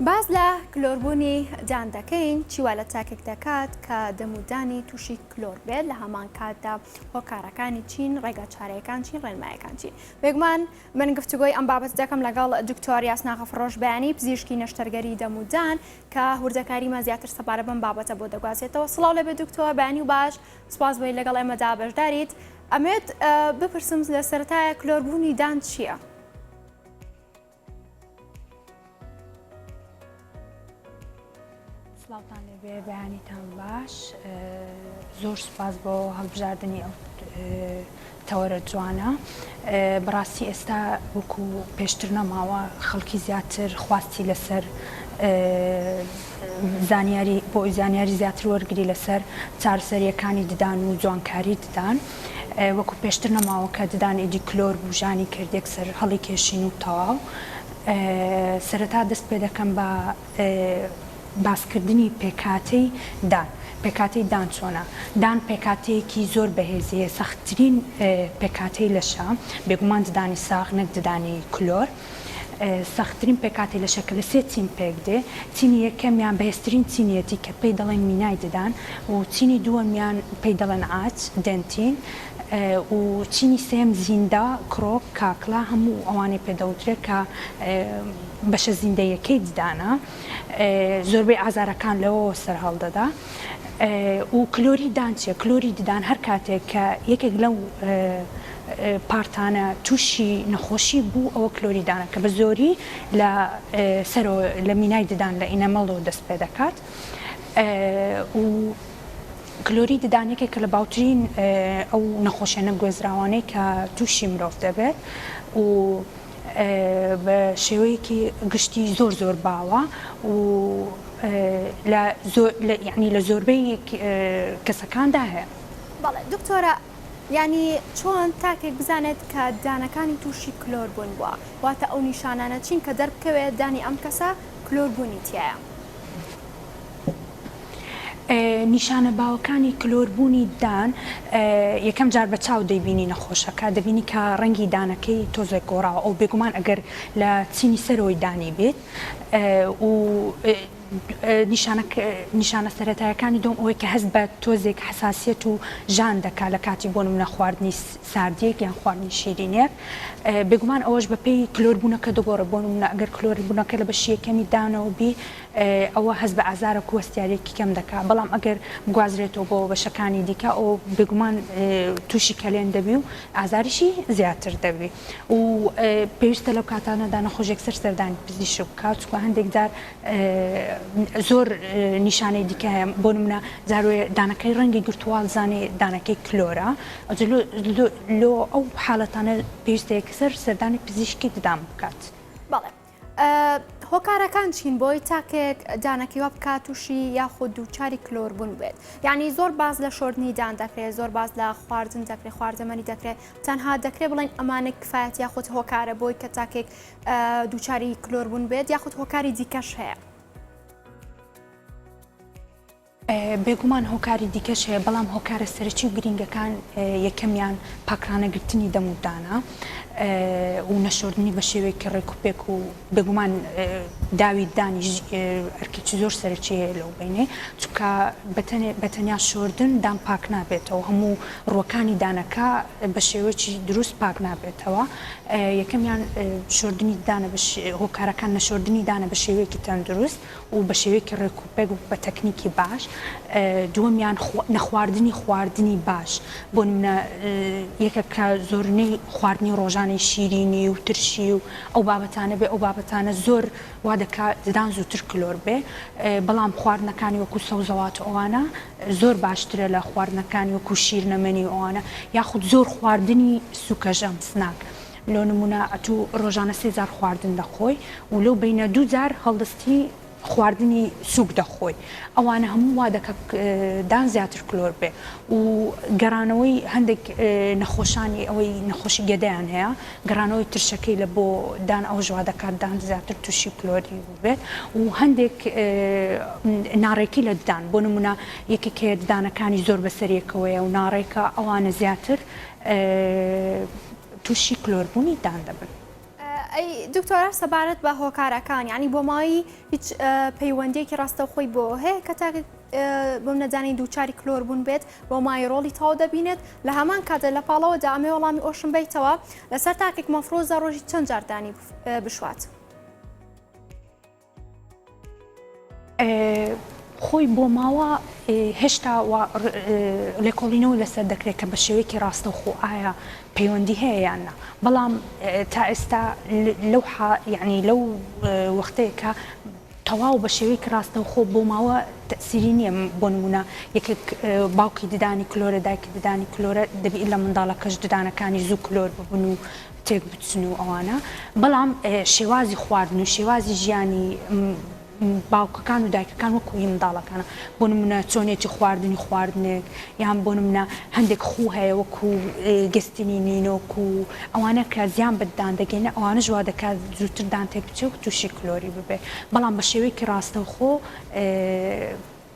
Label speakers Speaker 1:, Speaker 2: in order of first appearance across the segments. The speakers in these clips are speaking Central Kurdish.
Speaker 1: باس لە کلۆربوونی دان دەکەین، چی وا لە تاکێک دەکات کە دەم و دانی تووشی کلۆر بێت، لە هەمان کاتدا هۆکارەکانی چین، ڕێگا چارەیەکان چین، ڕێنمایەکان چین؟ بێگومان من گفتوگۆی ئەم بابەتە دەکەم لەگەڵ دکتۆر یاسنا غەفڕۆژبەیانی پزیشکی نەشتەرگەری دەم و دان کە هوردەکاریمان زیاتر سەبارەت بەم بابەتە بۆ دەگوازێتەوە. سڵاو لێبێت دکتۆر، بەیانی و باش، سوپاس بۆی لەگەڵ ئێمەدا بەشداریت. ئەمەوێت بپرسم لە سەرەتایە کلۆربوونی دان چییە؟
Speaker 2: سڵاوتان لێبێ بەیانیتان باش زۆر سوپاس بۆ هەڵبژاردنی ئەو تەوەرە جوانە بەڕاستی ئێستا وەکو پێشتر نەماوە خەڵکی زیاتر خواستی لەسەر زانیاری بۆ زانیاری زیاتر وەرگری لەسەر چارەسەریەکانی ددان و جوانکاری ددان وەکو پێشتر نەماوە کە ددان ئیدی کلۆر بوو ژانی کرد یەکسەر هەڵی کێشین و تەواو سەرەتا دەست پێ دەکەم بە باسکردنی پێکهاتەی دان پێکهاتەی دان چۆنە؟ دان پێکهاتەیەکی زۆر بەهێزی هەیە سەختترین پێکهاتەی لەشە بێگومان ددانی ساغ نەک ددانی کلۆر سەختترین پێکهاتەی لەشە کە لە سێ چین پێک دێ چینی یەکەمیان بەهێزترین چینیەتی کە پێی دەڵێن مینای ددان و چینی دووەمیان پێی دەڵێن عاج، dentin، و چینی سێیەم زیندە، کرۆک، کاکڵە، هەموو ئەوانەی پێ دەوترێت کە بەشە زیندەییەکەی ددانە. زۆربەی ئازارەکان لەوەوە سەرهەڵدەدا. و کلۆری دان چیە؟ کلۆری ددان هەر کاتێک کە یەکێک لەو پارتانە تووشی نەخۆشی بوو ئەوە کلۆری دانە کە بە زۆری لە سەرەوە لە مینای ددان لە enamel ەوە دەست پێ دەکات و کلۆری ددان یەکێکە لە باوترین ئەو نەخۆشیە نەگوێزراوانەی کە تووشی مرۆڤ دەبێت و بە شێوەیەکی گشتی زۆر زۆر باوە و لە زۆر یعنی لە زۆربەی کەسەکاندا هەیە.
Speaker 1: بەڵێ دکتۆرە یانی چۆن تاکێک بزانێت کە دانەکانی تووشی کلۆر بوون بووە واتە ئەو نیشانانە چین کە دەربکەوێت دانی ئەم کەسە کلۆر بوونی تیایە؟
Speaker 2: نیشانە باوەکانی کلۆربوونی دان، یەکەم جار بە چاو دەیبینی نەخۆشەکە، دەبینی کە ڕەنگی دانەکەی تۆزێک گۆڕاوە، ئەو بێگومان ئەگەر لە چینی سەرەوەی دانی بێت و نیشانە سەرەتایەکانی دووەم ئەوەی کە هەست بە تۆزێک حەساسیەت و ژان دەکات لە کاتی بۆ نمونە خواردنی ساردیەک یان خواردنی شیرینیەک، بێگومان ئەوەش بەپێی کلۆربوونەکە دەگۆڕێت، بۆ نمونە ئەگەر کلۆربوونەکە لە بەشی یەکەمی دانەوە بی ئەوە هەست بە ئازارەک و هەستیاریەکی کەم دەکات، بەڵام ئەگەر بگوازرێتەوە بۆ بەشەکانی دیکە ئەوە بێگومان تووشی کەلێن دەبی و ئازاریشی زیاتر دەبی و پێویستە لەو کاتانەدا نەخۆش یەکسەر سەردانی پزیشک بکات، چونکە هەندێک جار زۆر نیشانەی دیکە هەیە، بۆ نمونە جاروێ دانەکەی ڕەنگی گرتووە وابزانێ دانەکەی کلۆرە، لۆ ئەو حاڵەتانە پێویستە یەکسەر سەردانی پزیشکی ددان بکات.
Speaker 1: بەڵێ هۆکارەکان چین بۆی تاکێک دانەکەی وا بکات تووشی یاخود دووچاری کلۆربوون بێت یعنی زۆر باز لە شۆردنی دان دەکرێت زۆر باز لە خواردن دەکرێت خواردەمەنی دەکرێت تەنها دەکرێت بڵێن ئەمانە کفایەت یاخود هۆکارە بۆی کە تاکێک دووچاری کلۆربوون بێت یاخود هۆکاری دیکەش هەیە.
Speaker 2: بێگومان هۆکاری دیکەش هەیە، بەڵام هۆکارە سەرەکی و گرینگەکان یەکەمیان پاکڕانەگرتنی دەم و دانە و نەشۆردنی بە شێوەیەکی ڕێکوپێک و بێگومان داوی دانیش ئەرکێکی زۆر سەرەکی هەیە لەو بەینەی چونکە بە تەنیا شۆردن دان پاک نابێتەوە هەموو ڕووەکانی دانەکە بە شێوەیەکی دروست پاک نابێتەوە یەکەمیان شۆردنی دانە هۆکارەکان نەشۆردنی دانە بە شێوەیەکی تەندروست و بە شێوەیەکی ڕێک و پێک و بە تەکنیکی باش، دووەمیان نەخواردنی خواردنی باش، بۆ نمونە یەکێک کە زۆرینەی خواردنی ڕۆژانەی شیرینی و ترشی و ئەو بابەتانە بێ ئەو بابەتانە زۆر وا دەکا ددان زووتر کلۆر بێ، بەڵام خواردنەکانی وەکو سەوزەوات و ئەوانە زۆر باشترە لە خواردنەکانی وەکو شیرنەمەنی و ئەوانە یاخود زۆر خواردنی سوکەژەم، snack. لۆ نموونە ئەتوو ڕۆژانە سێ جار خواردن دەخۆی و لەو بەینە دوو جار هەڵدەستی خواردنی سووک دەخۆی ئەوانە هەموو وا دەکا دان زیاتر کلۆر بێ و گەڕانەوەی هەندێک نەخۆشانی ئەوەی نەخۆشی گەدەیان هەیە گەڕانەوەی ترشەکەی لە بۆ دان ئەوەش وا دەکات دان زیاتر تووشی کلۆری ببێت و هەندێک ناڕێکی لە ددان بۆ نموونە یەکێک هەیە ددانەکانی زۆر بەسەریەکەوەیە و ناڕێکە ئەوانە زیاتر تووشی کلۆربوونی دان دەبن.
Speaker 1: ئەی دکتۆرە سەبارەت بە هۆکارەکان یانی بۆ ماوەی هیچ پەیوەندیەکی ڕاستەوخۆی بۆ هەیە کە تاکێک بۆم نەزانانی دووچاری کلۆر بوون بێت بۆ مای ڕۆڵی تەواو دەبینێت لە هەمان کاتە لە پاڵەوە دامێ وەڵامی ئۆشم بیتەوە لەسەر تاکێک مەفرۆزە ڕۆژی چەند جاردانی بشوات.
Speaker 2: خۆی بۆ ماوە هێشتا لێکۆڵینەوە لەسەر دەکرێت کە بە شێوەیەکی ڕاستەوخۆ ئایا پەیوەندی هەیە یان نا بەڵام تا ئێستا لەو یعنی لەو وەختەیە کە تەواو بە شێوەیەکی ڕاستەوخۆ بۆ ماوە تەسیری نییە بۆ نمونە یەکێک باوکی ددانی کلۆرە دایکی ددانی کلۆرە دەبی لە منداڵەکەش ددانەکانی زوو کلۆر ببن و تێک بچن و ئەوانە بەڵام شێوازی خواردن و شێوازی ژیانی باوکەکان و دایکەکان وەکو هی منداڵەکانە بۆ نمونە چۆنێتی خواردنی خواردنێک یان بۆ نمونە هەندێک خوو هەیە وەکو گەستنی نینۆک و ئەوانە کە زیان بە ددان دەگەینە ئەوانەش وا دەکات زووتر دان تێک بچێ و تووشی کلۆری ببێ بەڵام بە شێوەیەکی ڕاستەوخۆ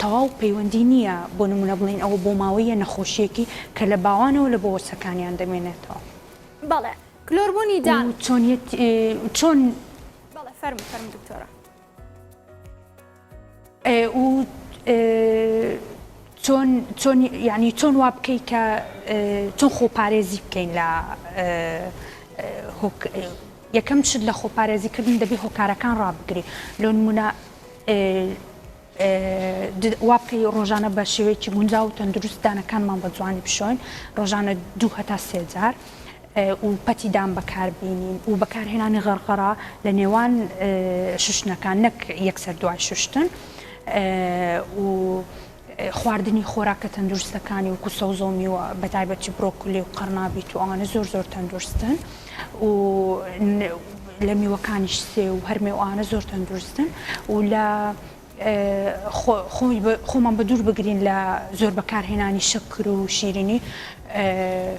Speaker 2: تەواو پەیوەندی نییە بۆ نمونە بڵێین ئەوە بۆماوەییە نەخۆشییەکی کە لە باوانەوە لە بۆ وەچەکانیان دەمێنێتەوە.
Speaker 1: بەڵێ کلۆربوونی دان.
Speaker 2: و چۆنیەتی چۆن.
Speaker 1: بەڵێ فەرموو فەرموو دکتۆرە.
Speaker 2: و چۆن چۆن یعنی چۆن وا بکەی کە چۆن خۆپارێزی بکەین لە یەکەم شت لە خۆپارێزیکردن دەبی هۆکارەکان ڕابگری لۆ نمونە وا بکەی ڕۆژانە بە شێوەیەکی گونجاو و تەندروست دانەکانمان بە جوانی بشۆین ڕۆژانە دوو هەتا سێ جار و پەتی دان بەکاربینین و بەکارهێنانی غەڕغەڕە لە نێوان شوشتنەکان نەک یەکسەر دوای شوشتن و خواردنی خۆراکە تەندروستەکانی وەکو سەوزە و میوە بەتایبەتی برۆکلی و قەرنابیت و ئەوانە زۆر زۆر تەندروستن و لە میوەکانیش سێو و هەرمێ و ئەوانە زۆر تەندروستن و لە خۆی خۆمان بە دوور بگرین لە زۆر بەکارهێنانی شەکر و شیرینی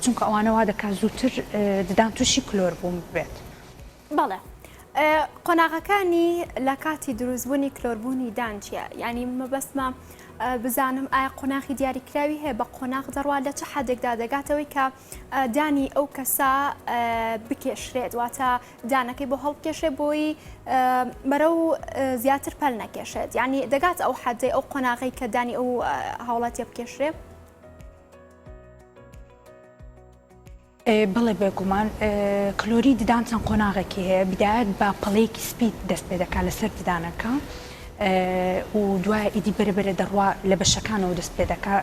Speaker 2: چونکە ئەوانە وا دەکات زووتر ددان تووشی کلۆر بوون ببێت.
Speaker 1: بەڵێ قۆناغەکانی لە کاتی دروستبوونی کلۆربوونی دان چییە؟ یعنی مەبەستمە بزانم ئایا قۆناغی دیاریکراوی هەیە بە قۆناغ دەڕوا لە چ حدێکدا دەگاتەوەی کە دانی ئەو کەسە بکێشرێت واتە دانەکەی بۆ هەڵبکێشێ بۆی بەرەو زیاتر پەل نەکێشێت یعنی دەگات ئەو حەدەی ئەو قۆناغی کە دانی ئەو هاوڵاتیە بکێشرێ؟
Speaker 2: بەڵێ بێگومان کلۆری ددان چەند قۆناغێکی هەیە بدایەت بە پەڵەیەکی سپی دەست پێ دەکات لەسەر ددانەکە و دوای ئیدی بەرە بەرە دەڕوا لە بەشەکانەوە دەست پێ دەکا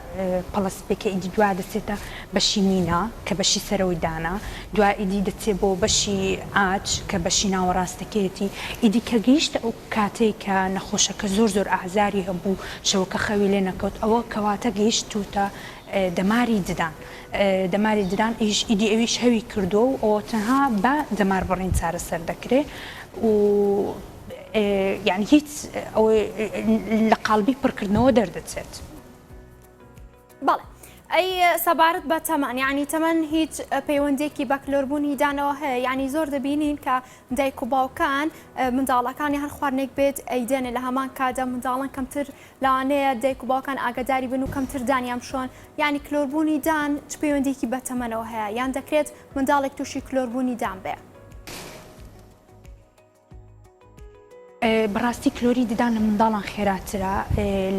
Speaker 2: پەڵە سپێکە ئیدی دوا دەچێتە بەشی مینا کە بەشی سەرەوەی دانە دوا ئیدی دەچێ بۆ بەشی عاج کە بەشی ناوەڕاستەکەیەتی ئیدی کە گەیشتە ئەو کاتەی کە نەخۆشەکە زۆر زۆر ئازاری هەبوو شەوەکە خەوی لێ نەکەوت ئەوە کەواتە گەیشتووتە دەماری ددان دەماری ددان ئیش ئیدی ئەویش هەوی کردووە و ئەوە تەنها بە دەمار بڕین چارەسەر دەکرێ و یعنی هیچ ئەوەی لە قاڵبی پڕکردنەوە دەردەچێت.
Speaker 1: بەڵێ ئەی سەبارەت بە تەمەن یعنی تەمەن هیچ پەیوەندێکی بە کلۆربوونی دانەوە هەیە یعنی زۆر دەبینین کە دایک و باوکان منداڵەکانی هەر خواردنێک بێت ئەیدەنێ لە هەمان کاتدا منداڵان کەمتر لەوانەیە دایک و باوکان ئاگاداری بن و کەمتر دانیان بشۆن یعنی کلۆربوونی دان چ پەیوەندێکی بە تەمەنەوە هەیە یان دەکرێت منداڵێک تووشی کلۆربوونی دان بێ؟
Speaker 2: بەڕاستی کلۆری ددان لە منداڵان خێراترە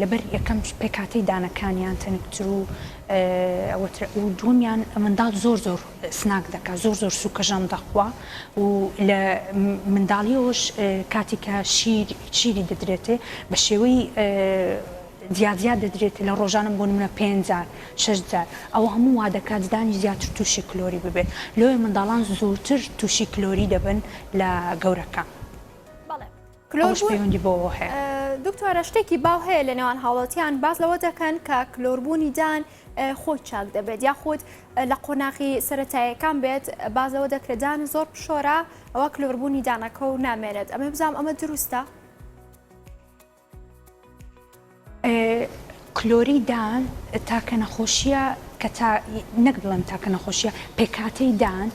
Speaker 2: لەبەر یەکەم پێکهاتەی دانەکانیان تەنکتر و ئەوەترە و دووەمیان منداڵ زۆر زۆر snack دەکات زۆر زۆر سوکەژەم دەخوا و لە منداڵیەوەش کاتێک کە شیر شیری دەدرێتێ بە شێوەی جیاجیا دەدرێتێ لە ڕۆژانە بۆ نمونە پێنج جار شەش جار ئەوە هەموو وا دەکات ددانی زیاتر تووشی کلۆری ببێت لۆیە منداڵان زۆرتر تووشی کلۆری دەبن لە گەورەکان.
Speaker 1: بەڵێ کلۆر
Speaker 2: ئەوەش پەیوەندی بەوەوە هەیە.
Speaker 1: دکتۆرە شتێکی باو هەیە لە نێوان هاوڵاتیان باس لەوە دەکەن کە کلۆربوونی دان خۆی چاک دەبێت یاخود لە قۆناغی سەتایەکان بێت باس لەوە دەکرێت دان زۆر پشۆرە ئەوە کلۆربوونی دانەکە و نامێنێت ئەمە بزانام ئەمە دروستە؟
Speaker 2: کلۆری دان تاکە نەخۆشیە کە تا نەک بڵێم تاکە نەخۆشیە پێکهاتەی دان.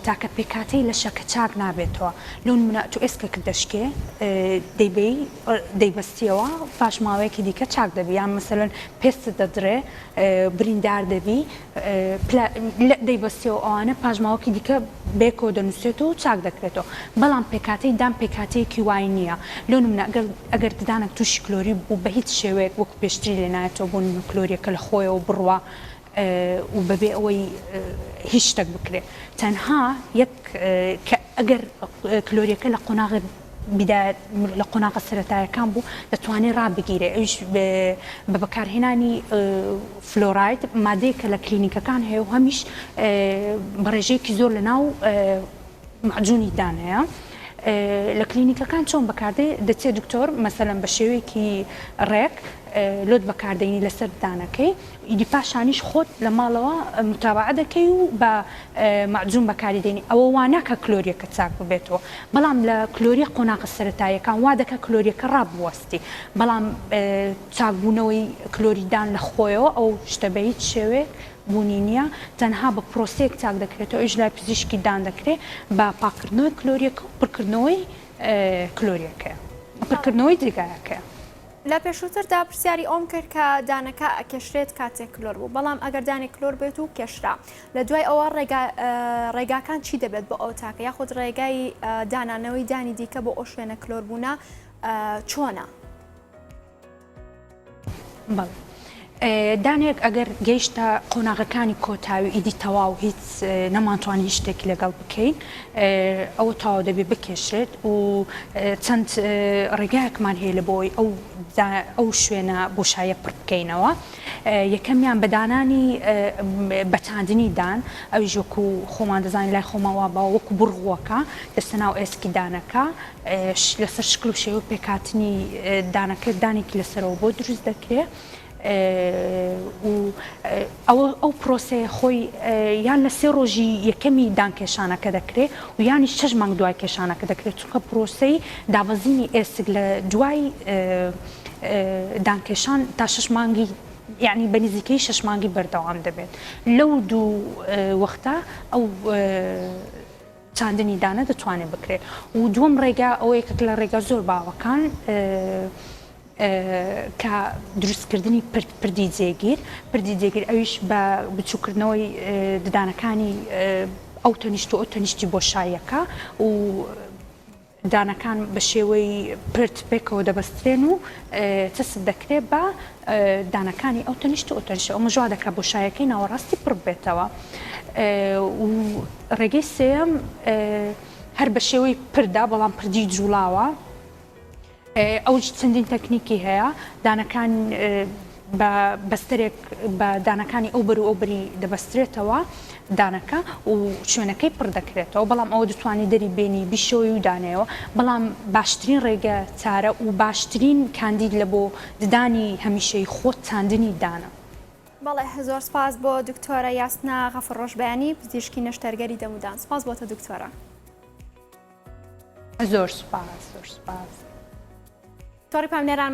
Speaker 2: تاکە پێکهاتەی لەشە کە چاک نابێتەوە. لۆ نمونە ئەتوو ئێسکێکت دەشکێ دەیبەی دەیبەستیەوە پاش ماوەیەکی دیکە چاک دەبی یان مەسەلەن پێستت دەدڕێ بریندار دەبی دەیبەستیەوە ئەوانە پاش ماوەکی دیکە بەیەکەوە دەنووسێتەوە و چاک دەکرێتەوە بەڵام پێکهاتەی دان پێکهاتەیەکی وای نییە لۆ نمونە ئەگەر ئەگەر ددانێک تووشی کلۆری بوو بە هیچ شێوەیەک وەکو پێشتری لێ نایەتەوە بۆ نمونە کلۆریەکە لە خۆیەوە بڕوا و بەبێ ئەوەی هیچ شتێک بکرێت تەنها یەک کە ئەگەر کلۆریەکە لە قۆناغی بدایەت لە قۆناغە سەرەتایەکان بوو دەتوانێت ڕابگیرێ ئەویش بە بەکارهێنانی فلۆراید مادەیەک کە لە کلینیکەکان هەیە و هەمیش بە ڕێژەیەکی زۆر لە ناو مەعجونی دان هەیە لە کلینیکەکان چۆن بەکاردێ دەچێت دکتۆر مەسەلەن بە شێوەیەکی ڕێک لۆت بەکاردێنی لەسەر دانەکەی ئیدی پاشانیش خۆت لە ماڵەوە متابعە دەکەی و بە مەعجون بەکاری دێنی ئەوە وا ناکا کلۆریەکە چاک ببێتەوە بەڵام لە کلۆریە قۆناغە سەرەتاییەکان وا دەکا کلۆریەکە ڕابوەستی بەڵام چاکبوونەوەی کلۆری دان لە خۆیەوە ئەو شتە بە هیچ شێوەیەک بوونی نییە تەنها بە پرۆسەیەک چاک دەکرێتەوە ئەویش لای پزیشکی دان دەکرێت بە پاککردنەوەی کلۆریەکە و پڕکردنەوەی کلۆریەکەیە پڕکردنەوەی جێگایەکەیە.
Speaker 1: لە پێشووتردا پرسیاری ئەوم کرد کە دانەکە ئەکێشرێت کاتێک کلۆر بوو بەڵام ئەگەر دانێک کلۆر بێت و کێشرا لە دوای ئەوە ڕێگا ڕێگاکان چی دەبێت بۆ ئەو تاکە یاخود ڕێگای دانانەوەی دانی دیکە بۆ ئەو شوێنە کلۆر بوونە چۆنە؟
Speaker 2: بەڵێ دانێک ئەگەر گەیشتە قۆناغەکانی کۆتاوی ئیدی تەواو هیچ نەمانتوانی هیچ شتێکی لەگەڵ بکەین ئەوە تەواو دەبێ بکێشرێت و چەند ڕێگایەکمان هەیە لە بۆی ئەو ئەو شوێنە بۆشایە پڕ بکەینەوە یەکەمیان بەدانانی بەچاندنی دان ئەویش وەکو خۆمان دەزانین لای خۆمان وا باوە وەکو بڕغوەکە دەستە ناو ئێسکی دانەکە لەسەر شکل و شێوە پێکهاتنی دانەکە دانێکی لەسەرەوە بۆ دروست دەکرێ و ئەوە ئەو پرۆسەیە خۆی یان لە سێ ڕۆژی یەکەمی دانکێشانەکە دەکرێ و یانیش شەش مانگ دوای کێشانەکە دەکرێت چونکە پرۆسەی دابەزینی ئێسک لە دوای دانکێشان تا شەش مانگی یعنی بە نزیکەی شەش مانگی بەردەوام دەبێت لەو دوو وەختە ئەو چاندنی دانە دەتوانێت بکرێت و دووەم ڕێگا ئەوە یەکێک لە ڕێگا زۆر باوەکان کە دروستکردنی پرد پردی جێگیر پردی جێگیر ئەویش بە بچووکردنەوەی ددانەکانی ئەو تەنیشت و ئەو تەنیشتی بۆشاییەکە و دانەکان بە شێوەی پرد پێکەوە دەبەسترێن و چەسپ دەکرێت بە دانەکانی ئەو تەنیشت و ئەو تەنیشت ئەمەش وا دەکات بۆشایەکەی ناوەڕاستی پڕ ببێتەوە و ڕێگەی سێیەم هەر بە شێوەی پردە بەڵام پردی جوڵاوە ئەوش چەندین تەکنیکی هەیە دانەکان بە بەستەرێک بە دانەکانی ئەو بەر و ئەو بەری دەبەسترێتەوە دانەکە و شوێنەکەی پڕ دەکرێتەوە بەڵام ئەوە دەتوانی دەری بێنی بیشۆی و دانەیەوە بەڵام باشترین ڕێگە چارە و باشترین کاندید لە بۆ ددانی هەمیشەی خۆت چاندنی دانە.
Speaker 1: بەڵێ زۆر سپاس بۆ دکتۆرە یاسنا غەفور ڕۆژبەیانی پزیشکی نەشتەرگەری دەم و دان سپاس بۆ تۆ دکتۆرە.
Speaker 2: زۆر سوپاس زۆر سوپاس.
Speaker 1: تۆڕی پامنێرانمان.